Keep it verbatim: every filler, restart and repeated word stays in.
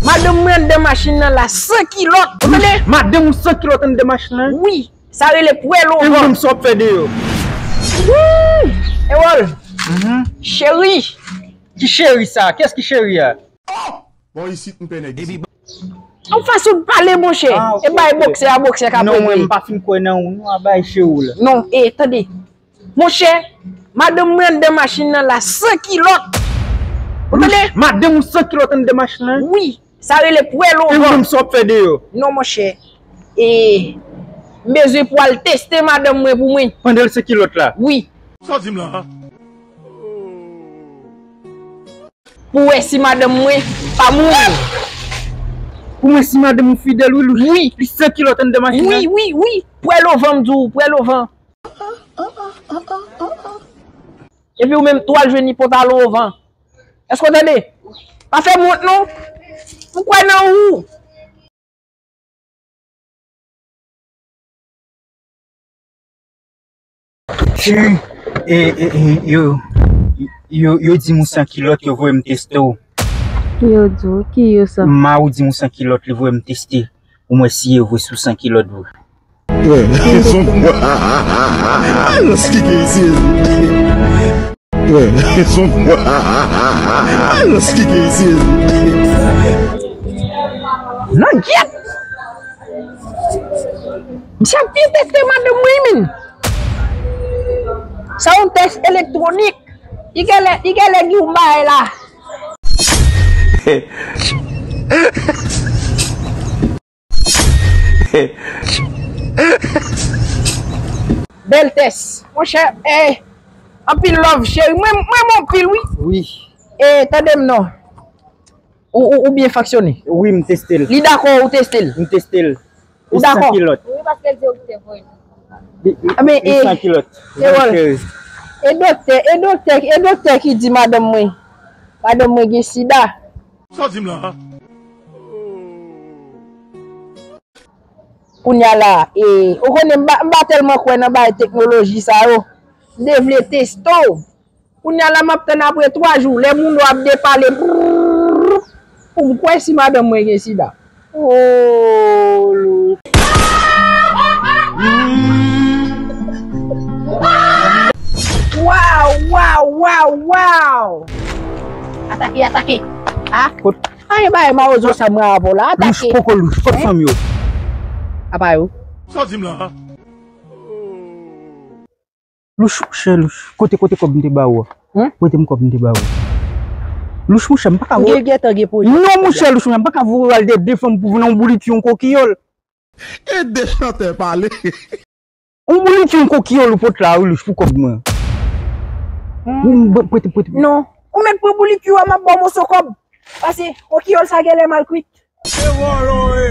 Madanm mwen anndan machin nan la san kilòt. Ou tande? Madanm ou san kilòt anndan machin nan? Wi, sa rele pwèl ovan. E ou menm sa w ap fè deyò? Wouy! Erol, cheri. Ki cheri sa? Kiyès ki cheri a? Bon, isit m pè nèg isit. Yon fason de pale, monchè. Ah, ok, e bay ok. Boksè a, boksè ka... Non, mwen, m pa fin kwè nan ou non, a bay cheri w la. Non, e, tande. Monchè, madanm mwen anndan machin nan la san kilòt. Ou tande? Madanm ou san kilòt anndan machin nan? Wi, sa rele pwèl ovan. E ou menm sa w ap fè deyò? Non, monchè. E, m bezwen pou al teste madanm mwen pou mwen. Pandan l san kilòt la? Wi. Sa w di m la? Pou wè si madanm mwen pa mouri. Pou mwen si madanm ou fidèl, wi, Louch. Wi. Li san kilòt anndan machin nan. Wi, wi, wi. Pwèl ovan, m di w, pwèl ovan. Epi ou menm tou al jwenn li pantalon ovan. Èske w tande? Pa fè m wont non. M kwè nan ou. Cheri, e, e, e, yo, yo, yo di m ou san kilòt, yo voye m teste w. Yo di w, ki yo sa? Ma ou di m ou san kilòt, li voye m teste. Pou mwen si e vre, si w san kilòt vre. Wè, son... Alòs ki gen isi? Wè, son... Alòs ki gen isi? Nan gyèt! Misye ap byen teste madanm mwen, men. Sa yon tès elektwonik. Li genlè, li genlè gen yon bagay la. Bèl tès. Monchè, eh, anpil love, cheri. Mwen, mwen renmen w anpil, wi. Wi. Eh, tande m non. Ou, ou, ou byen fonksyone. Wi, m teste l. Li dakò, ou teste l. M teste l. Ou dakò? Li san kilòt. Wi, paske l di w ki te voye l. Li, li, li san kilòt. Erol. E doktè, e doktè, e doktè ki di madanm mwen, madanm mwen gen sida. Sa w di m la? Kounye a la, e, ou konnen m pa, m pa tèlman kwè nan bagay teknoloji sa yo. M te vle teste w. Kounye a la, m ap tann apre twa jou, lè moun yo ap depale, brrr, pou m kwè si madanm mwen gen sida. Oh, Lou. Waw, waw, waw, waw. Atake, atake. Ah, kot? Ay, bay mawozo sa mwen avè w la, atake. Louch, poko Louch, kot fanm yo? Apa yo? Sa w di m la? Louch, monchè, Louch. Kote, kote kòb m te ba ou a? Hein? Prete m kòb m te ba ou. Louch, monchè, m pa ka... Gen, gentan gen pwojè. Non, monchè, Louch, mwen, m pa ka voye al dèyè de fanm pou vin nan yon boulit yon kokiyòl. E de chantè pale. Yon boulit yon kokiyòl ou pot la, wi, Louch, pou kòb mwen. Hmm. Ou, prete, prete. Non. Ou mèt pran boulit yo a, m ap ba w moso kòb. Pase, kokiyòl sa genlè mal kwit. Se vòlò, wi.